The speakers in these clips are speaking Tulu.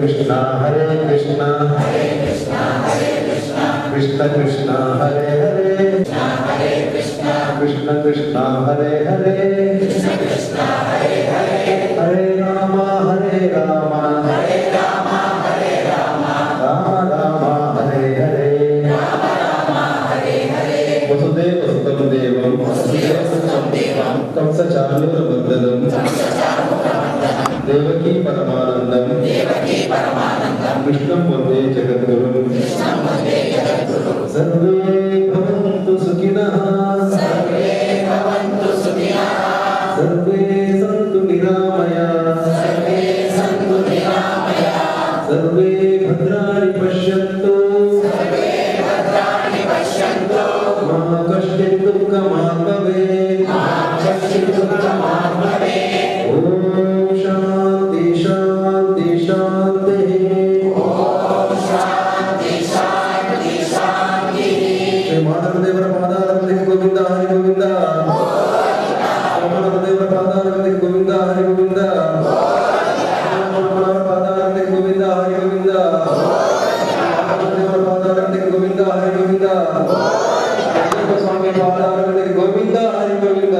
ಕೃಷ್ಣ ಹರೇ ಕೃಷ್ಣ ಕೃಷ್ಣ ಕೃಷ್ಣ ಹರೇ ಹರೇ ಕೃಷ್ಣ ಕೃಷ್ಣ ಹರೇ ಹರೇ ಹರೇ ರಾಮ ಹರೇ ರಾಮ ರಾಮ ರಾಮ ಹರೇ ಹರೇ ವಸುದೇವ ಸುತಂ ದೇವಂ ಕಂಸ ಚಾಣೂರ ಮರ್ದನಂ ದೇವಕೀ ಪರಮಾನಂದಂ ಕೃಷ್ಣಂ ವಂದೇ ಜಗದ್ಗುರುಂ. ಸರ್ವೇ ಭವಂತು ಸುಖಿನಃ ಸರ್ವೇ ಸಂತು ನಿರಾಮಯಾ ಸರ್ವೇ ಭದ್ರಾಣಿ ಪಶ್ಯಂತು ಮಾ ಕಶ್ಚಿತ್ ದುಃಖಮಾಗ್ ಭವೇತ್. ಓಂ ಶಾಂತಿ ಶಾಂತಿ ಶಾಂತಿ. ಶ್ರೀ ಮಾಧವದೇವರ ಪಾದಾರವಿಂದಕ್ಕೆ ಗೋವಿಂದ ಹರಿ ಗೋವಿಂದ. ಮಾಧವದೇವರ ಪಾದಾರವಿಂದಕ್ಕೆ ಗೋವಿಂದ ಹರಿ ಗೋವಿಂದ. ಪಾದಾರವಿಂದಕ್ಕೆ ಗೋವಿಂದ ಹರಿ ಗೋವಿಂದ. ಮಾಧವದೇವರ ಪಾದಾರವಿಂದಕ್ಕೆ ಗೋವಿಂದ ಹರಿ ಗೋವಿಂದ. ಅಯ್ಯಪ್ಪ ಸ್ವಾಮಿ ಪಾದಾರವಿಂದಕ್ಕೆ ಗೋವಿಂದ ಹರಿ ಗೋವಿಂದ.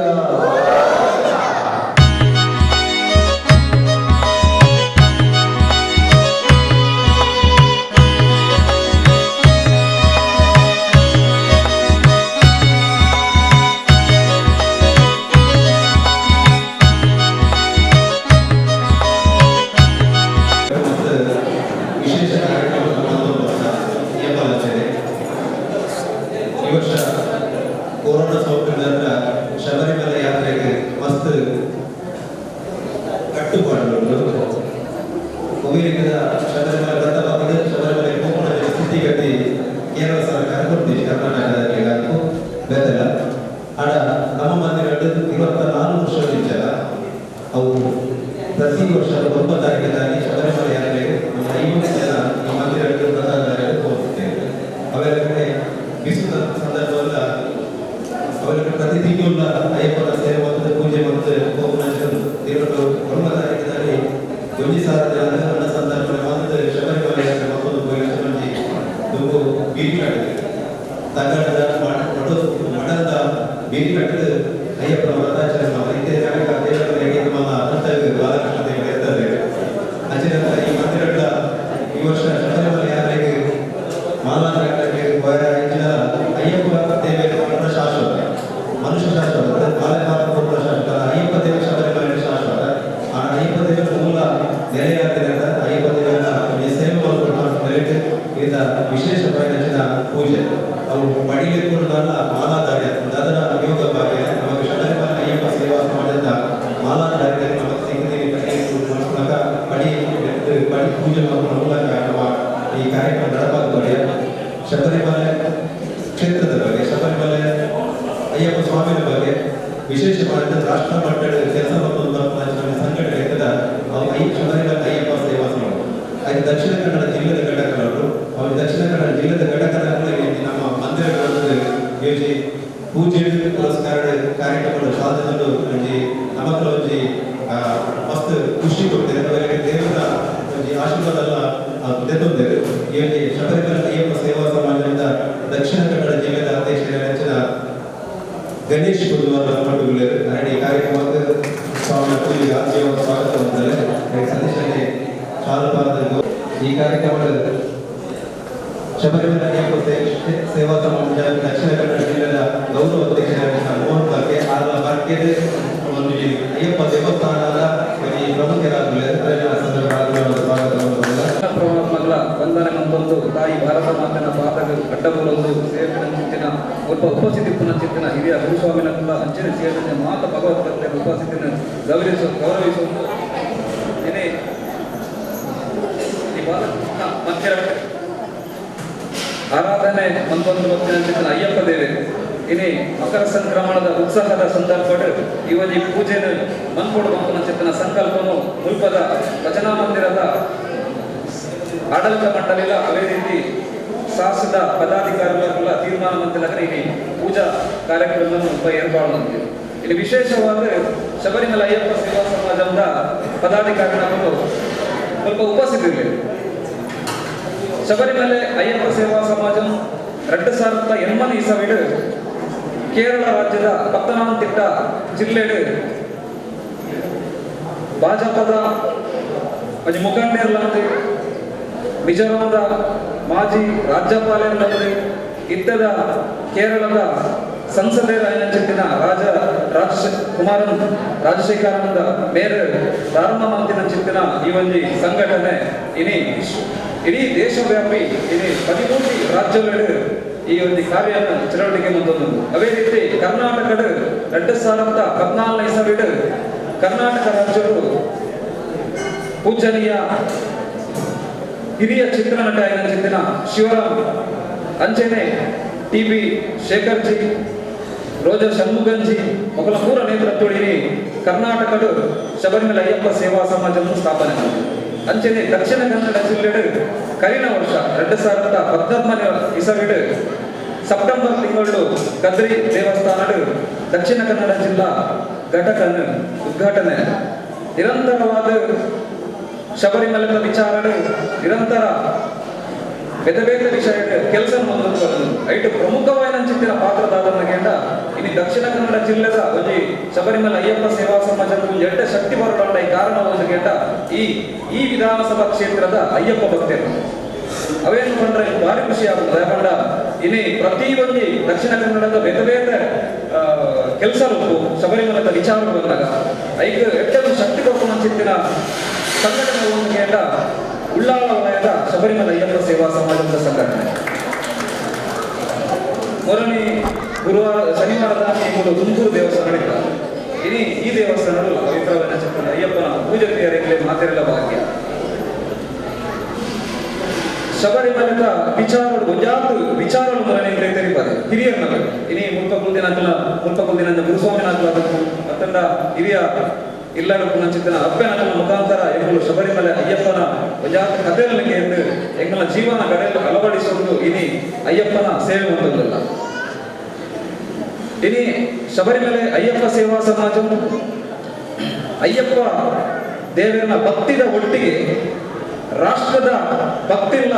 ಮತ್ತು ವಿಶೇಷ ಕಾರ್ಯಕ್ರಮದ ಮತ್ತೊಂದು ಅಯ್ಯಪ್ಪನಾಚರಣೆ. ಈ ವರ್ಷ ಕೊರೋನಾ ಸೋಂಕಿನಿಂದ ಶಬರಿಮಲೆ ಯಾತ್ರೆಗೆ ಮಸ್ತ್ ಕಟ್ಟುಪಾಡುಗಳು. ಅಮೆರಿಕದ ಶಬರಿಮಲೆ ವ್ರತವಾಗಿದೆ. ಶಬರಿಮಲೆ ಪೋಪುನ ಸ್ಥಿತಿಗತಿ ಕೇರಳ ಸರ್ಕಾರ ಕೊಡ್ತೀವಿ, ಕರ್ನಾಟಕದಲ್ಲಿ ಬೇತಲ್ಲ. ಆಡ ನಮ್ಮ ಮಂದಿರಗಳು 24 ವರ್ಷದ ವಿಚಾರ. ಅವು ಪ್ರತಿ ವರ್ಷ 9 ತಾರೀಕಿನಲ್ಲಿ ಶಬರಿಮಲೆ ಯಾತ್ರೆಗೆ ನಮ್ಮ 50 ಜನ ಈ ಮಂದಿರಕ್ಕೆ ವ್ರತಧಾರಿಗಳು ಹೋಗುತ್ತೇವೆ. ಅವೆಲ್ಲ ಕಡೆ ಬಿಸಿದ ಸಂದರ್ಭವಲ್ಲ, ಅವರಿಗೆ ಪ್ರತಿ ತಿಂಗಳ ಅಯ್ಯಪ್ಪನ ಸೇವೆ ಮತ್ತು ಪೂಜೆ ಮತ್ತು ಹೋಮನ ದೇವರು 9 ತಾರೀಕಿನಲ್ಲಿ ಒಂಜಿ ಸಾವಿರ ಜನ ಅನ್ನ ಸಂದರ್ಭ ಮತ್ತು ಶಬರಿಮಲೆ ಯಾತ್ರೆ ಮತ್ತೊಂದು ಪೋಯಿನ ದುಂಬು ಬೀದಿ ಕಟ್ಟಿದೆ. ತಗಡದ ಮಠದ ಬೀದಿ ಕಟ್ಟಿದ ಅಯ್ಯಪ್ಪನ ವ್ರತಾಚರಣೆ ಮಾಡಿ ಇದೇ ಕನಕ ದೇವರಿಗೆ ನಮ್ಮ ಅನಂತ ಬಾಲಕೃಷ್ಣ ದೇವರು ಇರ್ತಾರೆ. ಅಂಚಿನ ಈ ಮಂದಿರಗಳ ಈ ವರ್ಷ ಶಬರಿಮಲೆ ಯಾತ್ರೆಗೆ ಮಾಲಾಧಾರಕ್ಕೆ ಹೆಚ್ಚಿನ ಅಯ್ಯಪ್ಪ ದೇವರ ಶಾಶ್ವತ, ಮನುಷ್ಯ ಶಾಶ್ವತ, ಬಾಲಕಾಲ ಶಾಶ್ವತ, ಅಯ್ಯಪ್ಪ ದೇವ ಶಬರಿಮಲೆ ಶಾಶ್ವತ. ಆ ಅಯ್ಯಪ್ಪ ದೇವರ ಮೂಲ ನೆಲೆಯಾದ್ದರಿಂದ ಅಯ್ಯಪ್ಪ ದೇವರ ಸೇವೆ ಮಾಡಿಕೊಂಡು ಇದ ವಿಶೇಷ ಪ್ರಯೋಜನ ಪೂಜೆ ಅವು ಪಡಿಲಿಕ್ಕೂ ಮಾಲಾಧಾರ್ಯ ಅದರ ಯೋಗ ಭಾಗ್ಯ ನಮಗೆ ಶಬರಿಮಲೆ ಅಯ್ಯಪ್ಪ ಸೇವಾ ಸಮಾಜದ ಮಾಲಾಧಾರ್ಯ ನಮಗೆ ಸಿಗ್ತೀವಿ. ಮೂಲಕ ಪಡಿ ಪಡಿ ಪೂಜೆ ಮಾಡುವ ಮೂಲಕ ನಮ್ಮ ಈ ಕಾರ್ಯಕ್ರಮ ನಡಪಾಗುತ್ತದೆ. ಶಬರಿಮಲೆ ಕ್ಷೇತ್ರದ ಬಗ್ಗೆ, ಶಬರಿಮಲೆ ಅಯ್ಯಪ್ಪ ಸ್ವಾಮಿಯ ಬಗ್ಗೆ ವಿಶೇಷವಾದ ರಾಷ್ಟ್ರ ಮಟ್ಟದ ಕೆಲಸ ಮತ್ತು ಸಂಘಟನೆ ಇರ್ತದ ಶಬರಿಮಲೆ ಅಯ್ಯಪ್ಪ ಸೇವಾ ಸಮಾಜ. ಹಾಗೆ ದಕ್ಷಿಣ ಕನ್ನಡ ಜಿಲ್ಲೆದ ಘಟಕಗಳು, ಅವರು ದಕ್ಷಿಣ ಕನ್ನಡ ಜಿಲ್ಲೆದ ಘಟಕದ ನಮ್ಮ ಮಂದಿರಗಳನ್ನು ಯೋಜಿ ಪೂಜೆ ಪುರಸ್ಕಾರ ಕಾರ್ಯಕ್ರಮಗಳು ಸಾಧನೆಗಳು ಒಂಜಿ ನಮಕಲ ಒಂಜಿ ಮಸ್ತ್ ಖುಷಿ ಕೊಡ್ತೇವೆ. ಅವರಿಗೆ ದೇವರ ಒಂಜಿ ಆಶೀರ್ವಾದ ಎಲ್ಲ ದೆತ್ತೊಂದೇವೆ. ಈ ಒಂಜಿ ಶಬರಿಮಲೆ ಅಯ್ಯಪ್ಪ ಸೇವಾ ಸಮಾಜದಿಂದ ದಕ್ಷಿಣ ಕನ್ನಡ ಜಿಲ್ಲೆದ ಅಧ್ಯಕ್ಷರ ಗಣೇಶ್ ಗುರುವಾರ ಮಟ್ಟುಗಳು ಈ ಕಾರ್ಯಕ್ರಮಕ್ಕೆ ಸ್ವಾಮಿ ಪೂಜೆಗೆ ಆತ್ಮೀಯವಾದ ಸ್ವಾಗತ ಹೊಂದಲೆ ಸತೀಶನಿಗೆ ಶಾಲುಪಾರದ. ಈ ಕಾರ್ಯಕ್ರಮದಲ್ಲಿ ಶಬರಿಮಲೆ ಅಯ್ಯಪ್ಪ ಸೇವಾ ಸಮಾಜ ದಕ್ಷಿಣ ಕನ್ನಡ ಜಿಲ್ಲೆಯ ಗೌರವ ಅಧ್ಯಕ್ಷರಾದ ಮೋಹನ್ ಬರ್ಕೆ ಆರ ಬರ್ಕೆದೆ ಒಂದು ಅಯ್ಯಪ್ಪ ದೇವಸ್ಥಾನದ ಈ ಪ್ರಮುಖರಾಗಲಿ ಸಂದರ್ಭ ಸ್ವಾಗತ. ಪರಮಾತ್ಮಗಳ ವಂದನೆ ಮಂತೊಂದು ತಾಯಿ ಭಾರತ ಮಾತನ ಪಾದಗ ಅಡ್ಡಬಲೊಂದು ಸೇವೆನ ಚಿತ್ತಿನ ಒಬ್ಬ ಉಪಸ್ಥಿತಿ ಪುನಃ ಚಿತ್ತಿನ ಹಿರಿಯ ಗುರುಸ್ವಾಮಿನ ಕೂಡ ಅಂಚಿನ ಸೇವೆಯ ಮಾತ ಭಗವತ್ ಉಪಸ್ಥಿತಿನ ಗೌರವಿಸುವುದು. ಏನೇ ಈ ಬಾಲಕೃಷ್ಣ ಮಂದಿರ ಆರಾಧನೆ ಮಂತೊಂದು ಭಕ್ತಿನ ಚಿತ್ತಿನ ಅಯ್ಯಪ್ಪ ದೇವರು ಇನಿ ಮಕರ ಸಂಕ್ರಮಣದ ಉತ್ಸಾಹದ ಸಂದರ್ಭ ಇವನಿ ಪೂಜೆನ ಮನ್ಕೊಡು ಮಂಪುನ ಚಿತ್ತನ ಸಂಕಲ್ಪನು ಮುಲ್ಪದ ಭಜನಾ ಮಂದಿರದ ಆಡಳಿತ ಮಂಡಳಿಲ ಅದೇ ರೀತಿ ಶಾಸದ ಪದಾಧಿಕಾರಿಗಳ ತೀರ್ಮಾನ ಮಂದಿಲಕರೆ ಇಲ್ಲಿ ಪೂಜಾ ಕಾರ್ಯಕ್ರಮವನ್ನು ಉಪ ಏರ್ಪಾಡು ಮಂದಿರು. ಇಲ್ಲಿ ವಿಶೇಷವಾದ ಶಬರಿಮಲೆ ಅಯ್ಯಪ್ಪ ಸೇವಾ ಸಮಾಜದ ಪದಾಧಿಕಾರಿಗಳು ಸ್ವಲ್ಪ ಉಪಸ್ಥಿತರಿರಲಿ. ಶಬರಿಮಲೆ ಅಯ್ಯಪ್ಪ ಸೇವಾ ಸಮಾಜ 2008 ಇಸವಿಡು ಕೇರಳ ರಾಜ್ಯದ ಪತ್ತನಾಂತಿಟ್ಟ ಜಿಲ್ಲೆಡು ಭಾಜಪದ ಒಂಜಿ ಮುಖಂಡರ್ಲಂತೆ ಮಿಜೋರಾಂದ ಮಾಜಿ ರಾಜ್ಯಪಾಲರಂತೆ ಇತ್ತದ ಕೇರಳದ ಸಂಸದರಾಯನಂಚಿನ ರಾಜ ಕುಮಾರನ್ ರಾಜಶೇಖರಾನಂದ ಮೇರೆ ಪ್ರಾರಂಭ ಮಂತಿನಂಚಿನ ಈ ಒಂಜಿ ಸಂಘಟನೆ ಇನಿ ಇಡೀ ದೇಶವ್ಯಾಪಿ ಇನಿ 13 ರಾಜ್ಯಗಳು ಈ ಒಂದು ಕಾರ್ಯ ಚಟುವಟಿಕೆ ಮುಂದೊಂದು. ಅದೇ ರೀತಿ ಕರ್ನಾಟಕದ 2014 ಇಸವಿಡು ಕರ್ನಾಟಕ ರಾಜ್ಯವು ಪೂಜನೀಯ ಹಿರಿಯ ಚಿತ್ರನಟ ಏನಂಚಿನ ಶಿವರಾಮ್ ಅಂಚನೆ ಟಿ ಬಿ ಶೇಖರ್ಜಿ ರೋಜಾ ಷಣ್ಮುಗಂಜಿ ಮೊಗಲ ಪೂರ ನೇತೃತ್ವದಲ್ಲಿ ಕರ್ನಾಟಕದ ಶಬರಿಮಲೆ ಅಯ್ಯಪ್ಪ ಸೇವಾ ಸಮಾಜವನ್ನು ಸ್ಥಾಪನೆ ಮಾಡಿದೆ. ಅಂಚನೆ ದಕ್ಷಿಣ ಕನ್ನಡ ಜಿಲ್ಲೆಡು ಕರಿನ ವರ್ಷ 2014 ಇಸವಿಡು ಸೆಪ್ಟೆಂಬರ್ ತಿಂಗಳು ಕದ್ರಿ ದೇವಸ್ಥಾನಡು ದಕ್ಷಿಣ ಕನ್ನಡ ಜಿಲ್ಲಾ ಘಟಕನ್ನು ಉದ್ಘಾಟನೆ. ನಿರಂತರವಾದ ಶಬರಿಮಲೆಯ ವಿಚಾರಣೆ ನಿರಂತರ ಬೇರೆ ಬೇರೆ ವಿಷಯ ಕೆಲಸ ಐಟು ಪ್ರಮುಖವಾದ ಚಿತ್ತಿನ ಪಾತ್ರದಾರನ ಇನ್ನು ದಕ್ಷಿಣ ಕನ್ನಡ ಜಿಲ್ಲೆದ ಒಂಜಿ ಶಬರಿಮಲೆ ಅಯ್ಯಪ್ಪ ಸೇವಾ ಸಮಾಜದ ಒಂದು ಎಡ್ಡೆ ಶಕ್ತಿ ಬರಲಾಂಡ ಈ ಕಾರಣ ಒಂದು ಕೇಂದ್ರ ಈ ಈ ವಿಧಾನಸಭಾ ಕ್ಷೇತ್ರದ ಅಯ್ಯಪ್ಪ ಭಕ್ತರು ಅವೇನು ಕಂಡ್ರೆ ಭಾರಿ ಖುಷಿ ಆಗುತ್ತದೆ. ಯಾಕಂದ್ರೆ ಇನ್ನು ಪ್ರತಿ ಒಂಜಿ ದಕ್ಷಿಣ ಕನ್ನಡದ ಬೇರೆ ಬೇರೆ ಕೆಲಸ ಶಬರಿಮಲೆದ ವಿಚಾರ ಬಂದಾಗ ಐದು ಎಡ್ಡೆ ಒಂದು ಶಕ್ತಿ ಕೊಡ್ಕೊಂಡು ಚಿತ್ತಿನ ಸಂಘಟನೆ ಒಂದು ಕೇಂದ್ರ ಉಳ್ಳಾಲ ವಲಯದ ಶಬರಿಮಲೆ ಅಯ್ಯಪ್ಪ ಸೇವಾ ಸಮಾಜದ ಸಂಘಟನೆ. ಮೊರನಿ ಗುರುವಾರ ಶನಿವಾರದ ತುಮಕೂರು ದೇವಸ್ಥಾನ ಇನಿ ಈ ದೇವಸ್ಥಾನಗಳು ಪವಿತ್ರವಾದ ಚಿತ್ರಣ ಅಯ್ಯಪ್ಪನ ಪೂಜೆ ತಯಾರಿಗಳೇ ಮಾತಿರಲ್ಲ ಭಾಗ್ಯ. ಶಬರಿಮಲೆದ ವಿಚಾರ ಒಂಜಾತು ವಿಚಾರಗಳು ಮೊರನಿ ತೆರಿಪಾದೆ ಹಿರಿಯರ್ನ ಇನಿ ಮುಲ್ಪ ಕುಲ್ದಿನ ಮುಲ್ಪ ಕುಲ್ದಿನ ಗುರುಸ್ವಾಮಿನಾಥ್ ಅತ್ತಂಡ ಹಿರಿಯ ಇಲ್ಲಾಡು ಪುನಚಿತ್ತನ ಅಪ್ಪನ ಮುಖಾಂತರ ಎಂಬುದು ಶಬರಿಮಲೆ ಅಯ್ಯಪ್ಪನ ಒಂಜಾತ ಕಥೆಯನ್ನು ಕೇಂದ್ರ ಎಂಗಳ ಜೀವನ ಕಡೆಯಲ್ಲಿ ಅಳವಡಿಸುವುದು ಇನಿ ಅಯ್ಯಪ್ಪನ ಸೇವೆ ಒಂದಲ್ಲ. ಇನಿ ಶಬರಿಮಲೆ ಅಯ್ಯಪ್ಪ ಸೇವಾ ಸಮಾಜ ಅಯ್ಯಪ್ಪ ದೇವರನ್ನ ಭಕ್ತಿದ ಒಟ್ಟಿಗೆ ರಾಷ್ಟ್ರದ ಭಕ್ತಿಲ್ಲ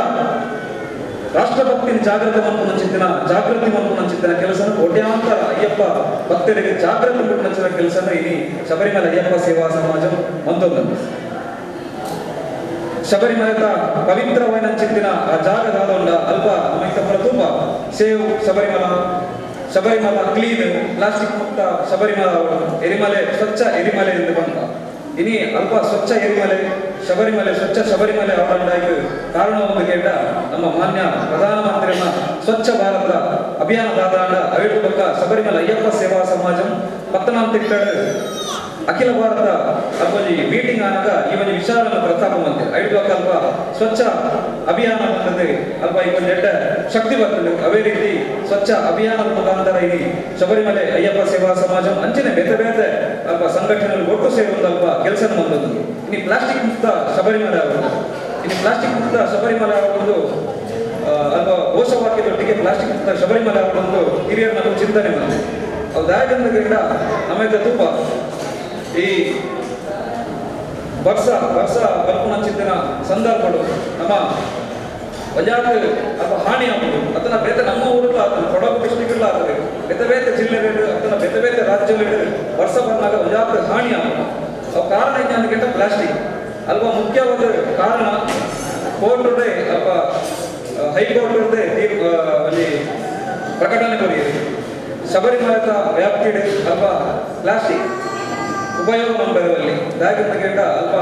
ರಾಷ್ಟ್ರಭಕ್ತಿನ ಜಾಗೃತಿ ಮನ್ಪುನಂಚಿತ್ತಿನ ಜಾಗೃತಿ ಮನ್ಪುನಂಚಿತ್ತಿನ ಕೆಲಸ ಕೋಟ್ಯಾಂತರ ಅಯ್ಯಪ್ಪ ಭಕ್ತರಿಗೆ ಜಾಗೃತಿ ಮನ್ಪುನಂಚಿನ ಕೆಲಸನ ಇನಿ ಶಬರಿಮಲೆ ಅಯ್ಯಪ್ಪ ಸೇವಾ ಸಮಾಜ ಮಂತೊಂದು. ಶಬರಿಮಲೆದ ಪವಿತ್ರವಾಯಿನಂಚಿತ್ತಿನ ಆ ಜಾಗದಾದೊಂಡ ಅಲ್ಪ ನಮೈತ ತೂಪ save Sabarimala, Sabarimala clean, plastic ಮುಕ್ತ ಶಬರಿಮಲ, ಎರಿಮಲೆ ಸ್ವಚ್ಛ ಎರಿಮಲೆ ಎಂದು ಬಂದ ಇನಿ ಅಲ್ಪ ಸ್ವಚ್ಛ ಎರಿಮಲೆ ಶಬರಿಮಲೆ ಸ್ವಚ್ಛ ಶಬರಿಮಲೆ ಅವರಂಡಾಗಿ ಕಾರಣ ಒಂದು ಕೇಟ ನಮ್ಮ ಮಾನ್ಯ ಪ್ರಧಾನಮಂತ್ರಿನ ಸ್ವಚ್ಛ ಭಾರತ ಅಭಿಯಾನದಾದ ಅವಿಡು ಪಕ್ಕ ಶಬರಿಮಲೆ ಅಯ್ಯಪ್ಪ ಸೇವಾ ಸಮಾಜ ಪತ್ತನಾಂತಿಟ್ಟ ಅಖಿಲ ಭಾರತ ಅಲ್ಪೊಂಜಿ ಮೀಟಿಂಗ್ ಆನಾಗ ಈ ಒಂದು ವಿಚಾರವನ್ನು ಪ್ರಸ್ತಾಪ ಬಂದೆ. ಐದು ಪಕ್ಕ ಅಲ್ಪ ಸ್ವಚ್ಛ ಅಭಿಯಾನ ಬಂದದೆ ಅಲ್ಪ ಈ ಒಂದು ಎಡ್ಡ ಶಕ್ತಿ ಬರ್ತದೆ. ಅದೇ ರೀತಿ ಸ್ವಚ್ಛ ಅಭಿಯಾನದ ಮುಖಾಂತರ ಇಲ್ಲಿ ಶಬರಿಮಲೆ ಅಯ್ಯಪ್ಪ ಸೇವಾ ಸಮಾಜ ಅಂಚನೆ ಬೇರೆ ಬೇರೆ ಅಲ್ಪ ಸಂಘಟನೆಗಳು ಒಟ್ಟು ಸೇರುವಂತ ಅಲ್ಪ ಕೆಲಸ ಬಂದದ್ದು. ಇನ್ನು ಪ್ಲಾಸ್ಟಿಕ್ ಮುಕ್ತ ಶಬರಿಮಲೆ ಆಗುವುದು, ಇನ್ನು ಪ್ಲಾಸ್ಟಿಕ್ ಮುಕ್ತ ಶಬರಿಮಲೆ ಆಗುವುದು ಅಲ್ಪ ಘೋಷವಾಕ್ಯದೊಟ್ಟಿಗೆ ಪ್ಲಾಸ್ಟಿಕ್ ಮುಕ್ತ ಶಬರಿಮಲೆ ಆಗುವುದು ಹಿರಿಯರನ್ನ ಚಿಂತನೆ ಬಂದಿದೆ. ಅವು ದಾಯಕಂದ ನಮಗೆ ತುಪ್ಪ ಈ ವರ್ಷ ವರ್ಷ ಬಲ್ಪುನಂಚಿತ್ತಿನ ಸಂದರ್ಭಗಳು ನಮ್ಮ ವಜಾತ ಅಥವಾ ಹಾನಿ ಆಗುವುದು ಅದನ್ನ ಬೇತೆ ನಮ್ಮ ಊರುಗಳು ಆಗ್ತದೆ, ಕೊಡಗು ಡಿಸ್ಟ್ರಿಕ್ಟ್ಗಳು ಆಗ್ತದೆ, ಬೇತೆ ಬೇತೆ ಜಿಲ್ಲೆಗಳು ಅದನ್ನ ಬೇತೆ ಬೇತೆ ರಾಜ್ಯಗಳು ವರ್ಷ ಬಂದಾಗ ವಜಾತ ಹಾನಿ ಆಗುವುದು. ಅವು ಕಾರಣ ಏನಂತ ಪ್ಲಾಸ್ಟಿಕ್ ಅಲ್ವಾ ಮುಖ್ಯವಾದ ಕಾರಣ. ಕೋರ್ಟ್ ಅಲ್ಪ ಹೈಕೋರ್ಟ್ ತೀರ್ಪು ಅಲ್ಲಿ ಪ್ರಕಟಣೆ ಕೊಡಿದೆ ಶಬರಿಮಲೆದ ವ್ಯಾಪ್ತಿಡೆ ಅಲ್ಪ ಪ್ಲಾಸ್ಟಿಕ್ ಉಪಯೋಗ ಮಾಡಬಲ್ಲಿ ದಾಯಕಂತ ಅಲ್ಪ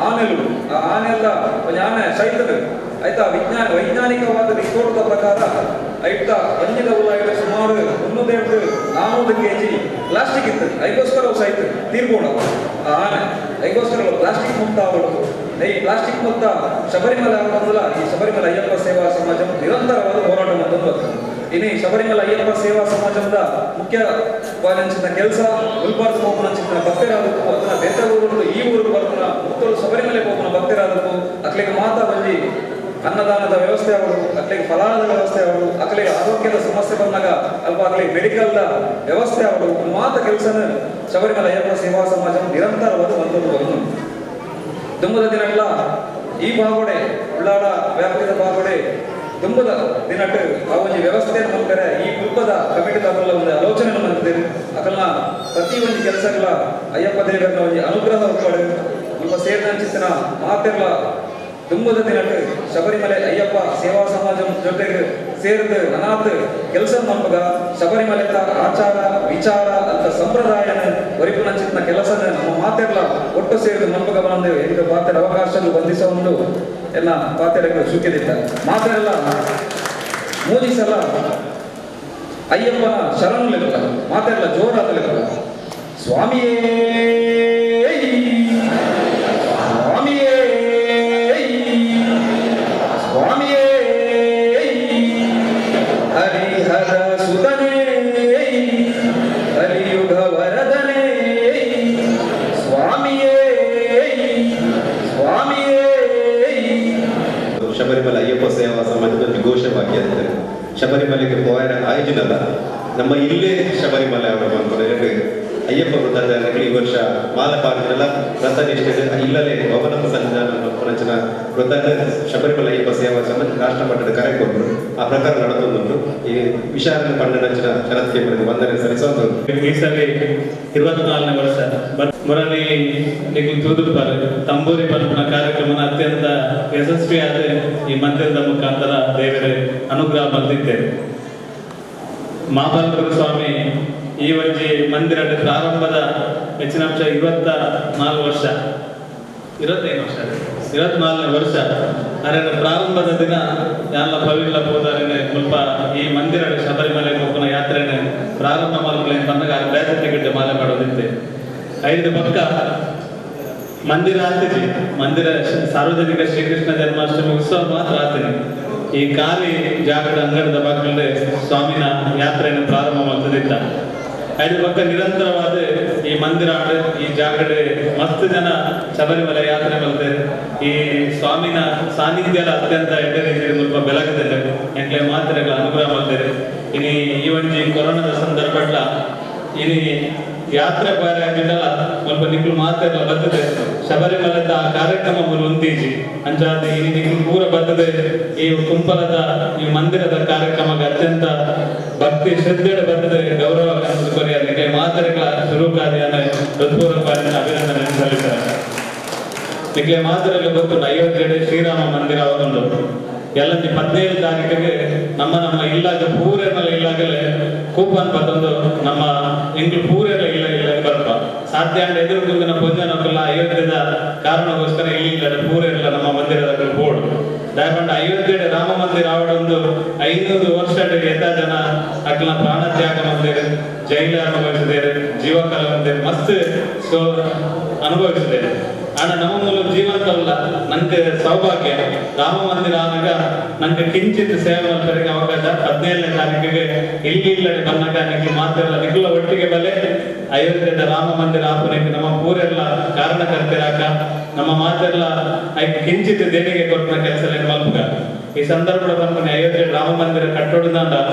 ಆನೆಲು ಆ ಆನೆಲ್ಲ ಒಂದು ಆನೆ ಸೈತದು ಆಯ್ತಾ. ವೈಜ್ಞಾನಿಕವಾದ ರಿಪೋರ್ಟ್ ಪ್ರಕಾರ ಐತ ಒಂಜಿದ ಉಲಾಯಿದ ಸುಮಾರು 300-400 ಕೆಜಿ ಪ್ಲಾಸ್ಟಿಕ್ ಇತ್ತು. ಐಗೋಸ್ಕರ ಅವು ಸೈತ ತೀರ್ಬೋಣ ಆ ಆನೆ ಐಗೋಸ್ಕರ ಪ್ಲಾಸ್ಟಿಕ್ ಮುಕ್ತ ಅವಳು. ಈ ಪ್ಲಾಸ್ಟಿಕ್ ಮುಕ್ತ ಶಬರಿಮಲೆ ಆಗೋದಿಲ್ಲ. ಈ ಶಬರಿಮಲೆ ಅಯ್ಯಪ್ಪ ಸೇವಾ ಸಮಾಜ ನಿರಂತರವಾದ ಹೋರಾಟ ಮಂತೊಂದು. ಇನ್ನು ಶಬರಿಮಲೆ ಅಯ್ಯಪ್ಪ ಸೇವಾ ಸಮಾಜದ ಮುಖ್ಯ ವಾದಂಚಿನ ಕೆಲಸ ಗುಲ್ಬರ್ಗ ಹೋಗುವಂಚಿನ ಭಕ್ತರಾದಕ್ಕೂ ಅದನ್ನ ಬೇರೆ ಊರು ಈ ಊರು ಬರ್ತಾನ ಮುತ್ತರು ಶಬರಿಮಲೆ ಹೋಗುವ ಭಕ್ತರಾದಕ್ಕೂ ಅಕ್ಲಿಗೆ ಮಾತಾ ಬಂದು ಅನ್ನದಾನದ ವ್ಯವಸ್ಥೆ ಅವರು, ಅಕ್ಲಿಗೆ ಫಲಾರದ ವ್ಯವಸ್ಥೆ ಅವರು, ಅಕ್ಲಿಗೆ ಆರೋಗ್ಯದ ಸಮಸ್ಯೆ ಬಂದಾಗ ಅಲ್ಪ ಅಕ್ಲಿಗೆ ಮೆಡಿಕಲ್ದ ವ್ಯವಸ್ಥೆ ಅವರು ಮಾತ ಕೆಲಸನ ಶಬರಿಮಲೆ ಅಯ್ಯಪ್ಪ ಸೇವಾ ಸಮಾಜ ನಿರಂತರವಾದ ಬಂದದ್ದು. ದುಮ್ಮದ ದಿನಗಳ ಈ ಭಾಗೋಡೆ ಉಳ್ಳಾಡ ವ್ಯಾಪ್ತಿದ ಭಾಗೋಡೆ ತುಂಬದ ದಿನಟ್ಟು ಆ ಒಂದು ವ್ಯವಸ್ಥೆಯನ್ನು ಮಾಡ್ತಾರೆ. ಈ ಕುಲ್ಪದ ಕಮಿಟಿದಾಗಲ್ಲ ಒಂದು ಆಲೋಚನೆ ಮಾಡ್ತಿದ್ದೇವೆ. ಅದನ್ನ ಪ್ರತಿ ಒಂದು ಕೆಲಸಗಳ ಅಯ್ಯಪ್ಪ ದೇವರನ್ನ ಒಂದು ಅನುಗ್ರಹ ಒಪ್ಪಾಡು ಮುಲ್ಪ ಸೇರಿದಂಚಿನ ಮಾತೆಲ್ಲ ತುಂಬದ ದಿನಟ್ಟು ಶಬರಿಮಲೆ ಅಯ್ಯಪ್ಪ ಸೇವಾ ಸಮಾಜ ಜೊತೆಗೆ ಸೇರಿದ ಅನಾಥ ಕೆಲಸ ಮಾಡ್ಬಾಗ ಶಬರಿಮಲೆತ ಆಚಾರ ವಿಚಾರ ಅಂತ ಸಂಪ್ರದಾಯನ ಒರಿಪುನಂಚಿನ ಕೆಲಸನ ನಮ್ಮ ಮಾತೆಲ್ಲ ಒಟ್ಟು ಸೇರಿದ ಮನ್ಪಗ ಬಂದು ಎಂಟು ಪಾತ್ರೆ ಅವಕಾಶ ಬಂಧಿಸ ಒಂದು ಎಲ್ಲ ಪಾತ್ರೆಗಳು ಸುಖಿದಿದ್ದ ಮಾತೆಲ್ಲ ಮೂಜಿ ಸಲ ಅಯ್ಯಪ್ಪನ ಶರಣು ಮಾತೆಲ್ಲ ಜೋರಾದಲಿಲ್ಲ ಸ್ವಾಮಿಯೇ ಸ್ವಾಮಿಯೇ ಸ್ವಾಮಿಯೇ ಹರಿಹರ ಸುತನೇ ಕಲಿಯುಗ ವರದನೇ ಸ್ವಾಮಿಯೇ ಸ್ವಾಮಿಯೇ. ಶಬರಿಮಲೆ ಅಯ್ಯಪ್ಪ ಸೇವಾ ಸಮಾಜದ ಘೋಷವಾಕ್ಯ ಅಂತಾರೆ. ಶಬರಿಮಲೆಗೆ ಪೋಯರ ಆಯೋಜನಲ್ಲ, ನಮ್ಮ ಇಲ್ಲೇ ಶಬರಿಮಲೆ ಅವರು ಬಂದ್ಕೊಂಡು ಅಯ್ಯಪ್ಪ ವೃತ್ತಾಚಾರ್ಯಗಳು ಈ ವರ್ಷ ಮಾಲಪಾರ್ಜನಲ್ಲ ವ್ರತ ನಿಷ್ಠೆ ಇಲ್ಲಲೇ ಭವನ ಸನ್ನಿಧಾನ ರಚನ ವ್ರತ ಶಬರಿಮಲೆ ಅಯ್ಯಪ್ಪ ಸೇವಾ ಸಮಾಜ ರಾಷ್ಟ್ರ ಮಟ್ಟದ ಕರೆ ಕೊಟ್ಟರು. ಆ ಪ್ರಕಾರ ನಡೆದುಂಟು. ಈ ವಿಶಾಲ ಪಂಡನಂಚಿನ ಶರತ್ ಕೇಂದ್ರಕ್ಕೆ ವಂದನೆ ಸಲ್ಲಿಸೋದು. ಈ ಸಲ 24ನೇ ವರ್ಷ ಮುರಳಿ ನಿಖಿಲ್ ತೂದುಪಾರು ತಂಬೂರಿ ಪನ್ಪುನ ಕಾರ್ಯಕ್ರಮನ ಅತ್ಯಂತ ಯಶಸ್ವಿಯಾದ ಈ ಮಂದಿರದ ಮುಖಾಂತರ ದೇವರ ಅನುಗ್ರಹ ಬಂದಿದ್ದೇವೆ. ಮಾಬಲಪುರ ಸ್ವಾಮಿ ಈ ಒಂಜಿ ಮಂದಿರದ ಪ್ರಾರಂಭದ ಹೆಚ್ಚಿನಾಂಶ 24 ವರ್ಷ 25 ವರ್ಷ 24ನೇ ವರ್ಷ ಅರೆನ ಪ್ರಾರಂಭದ ದಿನ ಎಲ್ಲ ಪವಿಲ್ಲ ಹೋದಾರೆ ಮುಲ್ಪ ಈ ಮಂದಿರ ಶಬರಿಮಲೆ ಹೋಗುವ ಯಾತ್ರೆನೆ ಪ್ರಾರಂಭ ಮಾಡ್ಕೊಳ್ಳಿ ಬಂದಾಗ ಆ ಬೇರೆ ಟಿಕೆಟ್ ಮಾಲೆ ಮಾಡೋದಿತ್ತೆ. 5 ಪಕ್ಕ ಮಂದಿರ ಆತಿಜಿ ಮಂದಿರ ಸಾರ್ವಜನಿಕ ಶ್ರೀಕೃಷ್ಣ ಜನ್ಮಾಷ್ಟಮಿ ಉತ್ಸವ ಮಾತ್ರ ಆತೀನಿ. ಈ ಖಾಲಿ ಜಾಗದ ಅಂಗಡದ ಬಾಗಿಲೇ ಸ್ವಾಮಿನ ಯಾತ್ರೆಯನ್ನು ಪ್ರಾರಂಭ ಮಾಡ್ತದಿದ್ದ. 5 ಪಕ್ಕ ನಿರಂತರವಾದ ಈ ಮಂದಿರ ಈ ಜಾಗಡೆ ಮಸ್ತ್ ಜನ ಶಬರಿಮಲೆ ಯಾತ್ರೆ ಮಾಡ್ತಾರೆ. ಈ ಸ್ವಾಮಿನ ಸಾನ್ನಿಧ್ಯದ ಅತ್ಯಂತ ಎಡ್ಡೆ ರೀತಿಯಲ್ಲಿ ಮುಲ್ಪ ಬೆಳಗದಿದೆ ಎಂಕ್ಲೆ ಮಾತ್ರೆಗಳ ಅನುಗ್ರಹ ಮಾಡ್ತಾರೆ. ಇನಿ ಈ ಒಂಜಿ ಕೊರೋನಾದ ಸಂದರ್ಭ ಇನಿ ಯಾತ್ರೆ ಪಾರಾಗಿದ್ದಲ್ಲ ಸ್ವಲ್ಪ ನಿಕ್ಲು ಮಾತ್ರೆಲ್ಲ ಬರ್ತದೆ ಶಬರಿಮಲೆದ ಆ ಕಾರ್ಯಕ್ರಮ ಉಂತೀಜಿ ಅಂಚಾದ ಇನಿ ನಿಕ್ಲು ಪೂರ ಬರ್ತದೆ. ಈ ಕುಂಪಲದ ಈ ಮಂದಿರದ ಕಾರ್ಯಕ್ರಮಕ್ಕೆ ಅತ್ಯಂತ ಭಕ್ತಿ ಶ್ರದ್ಧೆ ಬರ್ತದೆ ಗೌರವ ಕೊರಿಯಲಿಕ್ಕೆ ಮಾತ್ರೆಗಳ ಶುರುಕಾದಿಯನ್ನು ಹೃತ್ಪೂರ್ವಕವಾಗಿ ಅಭಿನಂದನೆ ಸಲ್ಲಿಸ್ತಾರೆ. ನಿಕ್ಲೆ ಮಾತ್ರೆಲ್ಲ ಗೊತ್ತು ಅಯೋಧ್ಯೆ ಶ್ರೀರಾಮ ಮಂದಿರ ಒಂದು ಎಲ್ಲ 15 ತಾರೀಕಿಗೆ ನಮ್ಮ ನಮ್ಮ ಇಲ್ಲಾಗ ಪೂರೆಲ್ಲ ಇಲ್ಲಾಗಲೇ ಕೂಪನ್ ಪತ್ತೊಂದು ನಮ್ಮ ಎಂಗ್ಲು ಪೂರೆಲ್ಲ ಇಲ್ಲ ಇಲ್ಲ ಬರ್ಪ ಸಾಧ್ಯ ಅಂಡ್ ಎದುರು ಕುಂದಿನ ಪೊಂಜನಕ್ಕೆಲ್ಲ ಅಯೋಧ್ಯದ ಕಾರಣಕ್ಕೋಸ್ಕರ ಇಲ್ಲಿ ಪೂರೆಲ್ಲ ನಮ್ಮ ಮಂದಿರದ ಬೋರ್ಡ್ ದಯಪಂಡ ಅಯೋಧ್ಯೆ ರಾಮ ಮಂದಿರ ಆವಡೊಂದು 500 ವರ್ಷ ಎತ್ತ ಜನ ಅಕ್ಲ ಪ್ರಾಣ ತ್ಯಾಗ ಮಂದಿರ ಜೈಲ ಅನುಭವಿಸಿದ್ದೇವೆ ಜೀವಕಾಲ ಮಂದಿರ ಮಸ್ತ್ ಸೊ ಅನುಭವಿಸಿದ್ದೇವೆ. ಆಣ ನಮ್ಮ ಮೂಲ ಜೀವಂತವಲ್ಲ ನಂಗೆ ಸೌಭಾಗ್ಯ ರಾಮ ಮಂದಿರ ಆನಾಗ ನಂಗೆ ಕಿಂಚಿತ್ ಸೇವೆ ಮಾಡ್ತಾರೆ ಅವಕಾಶ 17ನೇ ತಾರೀಕಿಗೆ ಇಲ್ಲಿ ಇಲ್ಲಡೆ ಬಂದಾಗ ನಿಖಿಲ್ ಮಾತ್ರ ನಿಖಿಲ ಒಟ್ಟಿಗೆ ಬಲೆ ಅಯೋಧ್ಯದ ರಾಮ ಮಂದಿರ ಆಪುನಕ್ಕೆ ನಮ್ಮ ಪೂರೆಲ್ಲ ಕಾರಣಕರ್ತರಾಕ ನಮ್ಮ ಮಾತೆಲ್ಲ ಕಿಂಚಿತ್ ದೇಣಿಗೆ ಕೊಟ್ಟಿನ ಕೆಲಸ ಮಲ್ಪುಗ. ಈ ಸಂದರ್ಭದ ಬಂದ ಅಯೋಧ್ಯೆ ರಾಮ ಮಂದಿರ ಕಟ್ಟೋಡ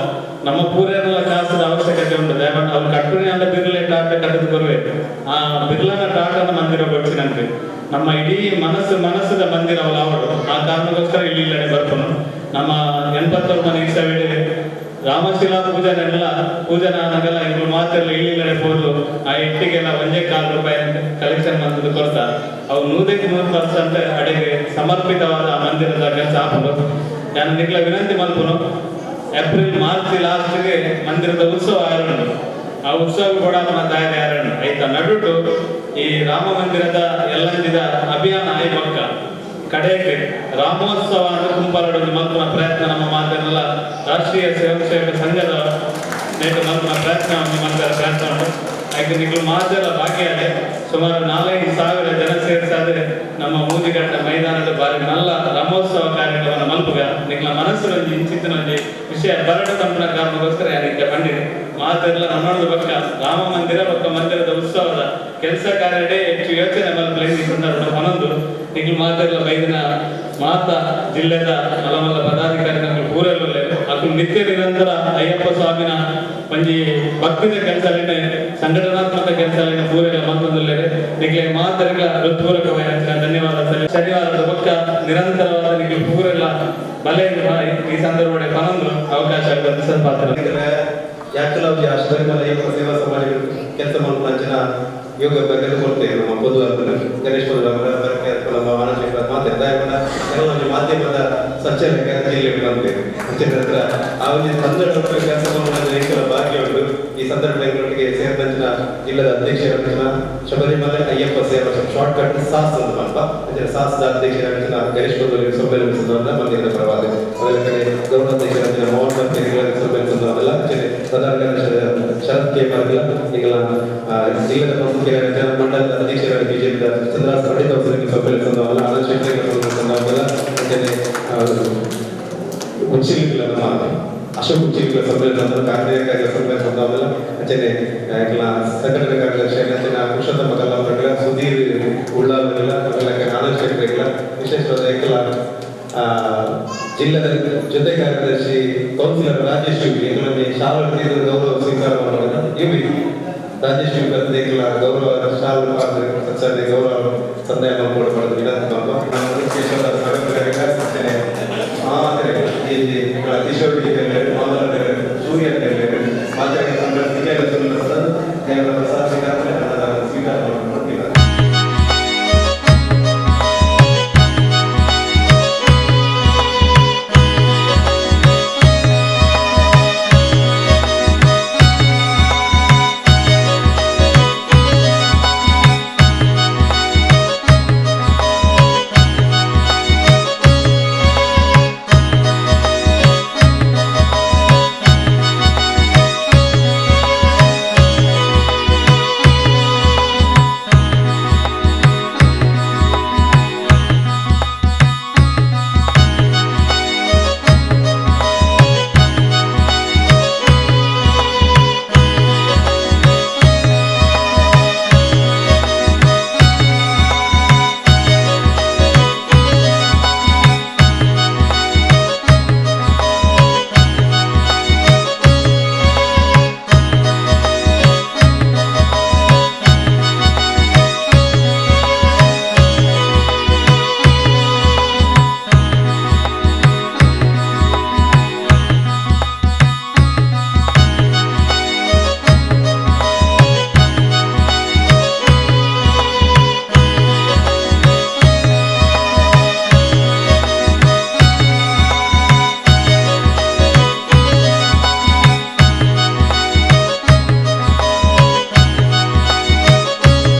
ನಮ್ಮ ಪೂರೆಲ್ಲ ಕಾಸದ ಅವಶ್ಯಕತೆ ಉಂಟು. ದಯಮಾಡಿ ಅವ್ರು ಕಟ್ಟುನೆ ಅಂದ ಬಿರ್ಲೆ ಟಾಟ ಕಟ್ಟದು ಬರಬೇಕು. ಆ ಬಿರ್ಲನ ಟಾಟನ ಮಂದಿರ ಬಡ್ಸಿನಂತೆ ನಮ್ಮ ಇಡೀ ಮನಸ್ಸು ಮನಸ್ಸದ ಮಂದಿರ ಅವಳು ಅವಳು ಆ ಕಾರಣಕ್ಕೋಸ್ಕರ ಇಲ್ಲಿ ಇಲ್ಲಡೆ ಬರ್ಪನು. ನಮ್ಮ 89 ಇಸವಿಡೆ ರಾಮಶಿಲಾ ಪೂಜನೆಲ್ಲ ಪೂಜನ ಆನಾಗೆಲ್ಲ ಇಬ್ರು ಮಾತೆಲ್ಲ ಇಲ್ಲಿ ಹೋದು ಆ ಇಟ್ಟಿಗೆಲ್ಲ 1.25 ರೂಪಾಯಿ ಕಲೆಕ್ಷನ್ ಮಾಡ್ತದ್ದು ಕೊಡ್ತಾರೆ. ಅವು 100% ಅಡಿಗೆ ಸಮರ್ಪಿತವಾದ ಆ ಮಂದಿರದ ಕೆಲಸ ಹಾಕೊಂಡು ನಾನು ನಿಗ್ಲ ವಿನಂತಿ ಮಲ್ಪನು. ಏಪ್ರಿಲ್ ಮಾರ್ಚ್ ಲಾಸ್ಟ್ಗೆ ಮಂದಿರದ ಉತ್ಸವ ಆರಣ ಆ ಉತ್ಸವ ಕೂಡ ತಯಾರಿ ಆರಣ ಆಯ್ತಾ ನಡುಟು ಈ ರಾಮ ಮಂದಿರದ ಎಲ್ಲಂಜಿದ ಅಭಿಯಾನ ಆಯ್ ಪಕ್ಕ ಕಡೆಗೆ ರಾಮೋತ್ಸವ ಕುಂಪಾಲಡು ಮಲ್ಪುನ ಪ್ರಯತ್ನ ನಮ್ಮ ಮಾತನ್ನೆಲ್ಲ ರಾಷ್ಟ್ರೀಯ ಸ್ವಯಂ ಸೇವಕ ಸಂಘದ ನೇತು ಮಲ್ಪುನ ಪ್ರಯತ್ನ ಮಾಡ್ತಾರೆ ಪ್ರಯತ್ನ ಉಂಟು. ಯಾಕೆ ನಿಗ್ಲು ಮಾತೆಲ್ಲ ಭಾಗಿಯಾದೆ ಸುಮಾರು 4-5 ಸಾವಿರ ಜನ ಸೇರಿಸಾದ್ರೆ ನಮ್ಮ ಮೂಜಿಗಟ್ಟ ಮೈದಾನದ ಬಾರಿ ನಲ್ಲ ರಾಮೋತ್ಸವ ಕಾರ್ಯಕ್ರಮನ ಮಲ್ಪುಗ ನಿಗ್ಲ ಮನಸ್ಸಿನೊಂಜಿ ಇಂಚಿತ್ತಿನೊಂಜಿ ವಿಷಯ ಬರಡು ತಂಪಿನ ಕಾರಣಕ್ಕೋಸ್ಕರ ಯಾರಿಗೆ ಬಂದಿದೆ ಮಾತೆಲ್ಲ ನನ್ನೊಂದು ಪಕ್ಕ ರಾಮ ಮಂದಿರ ಪಕ್ಕ ಮಂದಿರದ ಉತ್ಸವದ ಕೆಲಸ ಕಾರ್ಯಡೆ ಹೆಚ್ಚು ಯೋಚನೆ ಮಲ್ಪಲೆ ಈ ಸಂದರ್ಭ ಮನೊಂದು ನಿಗ್ಲು ಮಾತೆಲ್ಲ ಬೈದಿನ ಮಾತಾ ಜಿಲ್ಲೆದ ಮಲಮಲ್ಲ ಪದಾಧಿಕಾರಿ ನಮಗೆ ಪೂರಲ್ಲೇ ಅಕುಲು ನಿತ್ಯ ನಿರಂತರ ಅಯ್ಯಪ್ಪ ಸ್ವಾಮಿನ ಒಂಜಿ ಭಕ್ತಿದ ಕೆಲಸಲೇನೆ ಸಂಘಟನಾತ್ಮಕ ಕೆಲಸಲೇನೆ ಪೂರೆಲ ಮಂತೊಂದುಲ್ಲೆರ್ ನಿಕ್ಲೆ ಮಾತರೆಗ್ಲ ಹೃತ್ಪೂರ್ವಕವಾಯಿನ ಧನ್ಯವಾದ. ಶನಿವಾರದ ಬೊಕ್ಕ ನಿರಂತರವಾದ ನಿಕ್ಲೆ ಪೂರೆಲ್ಲ ಬಲೆ ಈ ಸಂದರ್ಭ ಪನೊಂದು ಅವಕಾಶ ಪಾತ್ರ. ಯಾಕಲ ಶಬರಿಮಲೆ ಅಯ್ಯಪ್ಪ ಸೇವಾ ಸಮಾಜ ಕೆಲಸ ಮಾಡುವ ಯೋಗ ಬಗ್ಗೆ ಕೊಡ್ತೇವೆ. ನಮ್ಮ ಪೊದು ಗಣೇಶ್ ನಮ್ಮ ಮಾನಸಿಕ ಮಾತಾಡ ಕೆಲವೊಂದು ಮಾಧ್ಯಮದ ಸಂಚಾಲಕ ಜಿಲ್ಲೆ ಬಂತೇವೆ. ನಂತರ ಆ ಒಂದು ಸಂದರ್ಭ ಕೆಲಸ ಮಾಡುವ ಭಾಗ್ಯ ಉಂಟು. ಈ ಸಂದರ್ಭ ಸೇರಿದಂಚಿನ ಜಿಲ್ಲದ ಅಧ್ಯಕ್ಷರ ಶಬರಿಮಲೆ ಅಯ್ಯಪ್ಪ ಸೇವಾ ಶಾರ್ಟ್ ಕಟ್ ಸಾಸ್ ಅಂತ ಮಲ್ಪ ಸಾಸ್ದ ಅಧ್ಯಕ್ಷರ ಗಣೇಶ್ ಪೊದು ಸೊಬ್ಬೆಲ್ಲ ಮಂದಿರದ ಪರವಾದ ಅದರ ಕಡೆ ಗೌರವಾಧ್ಯಕ್ಷರ ಮೋಹನ್ ಸೊಬ್ಬೆಲ್ಲ ಪ್ರಧಾನ ಶರತ್ ಕೆ ಪಾಟೀಲ್ ಈಗಲ ಜಿಲ್ಲೆದ ಪ್ರಮುಖ ಮಂಡಲದ ಅಧ್ಯಕ್ಷರಾದ ಬಿಜೆಪಿ ಚಂದ್ರ ಪಂಡಿತ್ ಅವರಿಗೆ ಸೊಪ್ಪೆಲ್ಲ ಆನಂದ್ ಶೆಟ್ಟಿ ಉಚ್ಚಿಲಿಲ್ಲ ನಮ್ಮ ಅಶೋಕ್ ಉಚ್ಚಿಲಿಲ್ಲ ಸಭೆ ಕಾರ್ಯ ಸಭೆ ಸಂದರ್ಭ ಅಂಚನೆ ಸಂಘಟನೆ ಕಾರ್ಯದರ್ಶಿ ಅಂಚನೆ ಪುರುಷೋತ್ತಮ ಕಲ್ಲಾಪುರಗಳ ಸುಧೀರ್ ಉಳ್ಳಾಲಗಳ ಆನಂದ್ ಶೆಟ್ಟಿಗಳ ವಿಶೇಷವಾದ ಏಕಲ ಜಿಲ್ಲೆದ ಜೊತೆ ಕಾರ್ಯದರ್ಶಿ ಕೌನ್ಸಿಲರ್ ರಾಜೇಶ್ ಯುಬಿ ಎಂಕಲೊಂಜಿ ಶಾಲು ಗೌರವ ಸ್ವೀಕಾರ ಮಲ್ಪುನ ಯುಬಿ ರಾಜೇಶ್ ಯುಬಿ ಏಕಲ ಗೌರವ ಶಾಲು ಸಂಚಾರ ಗೌರವ ಸಂದಾಯ.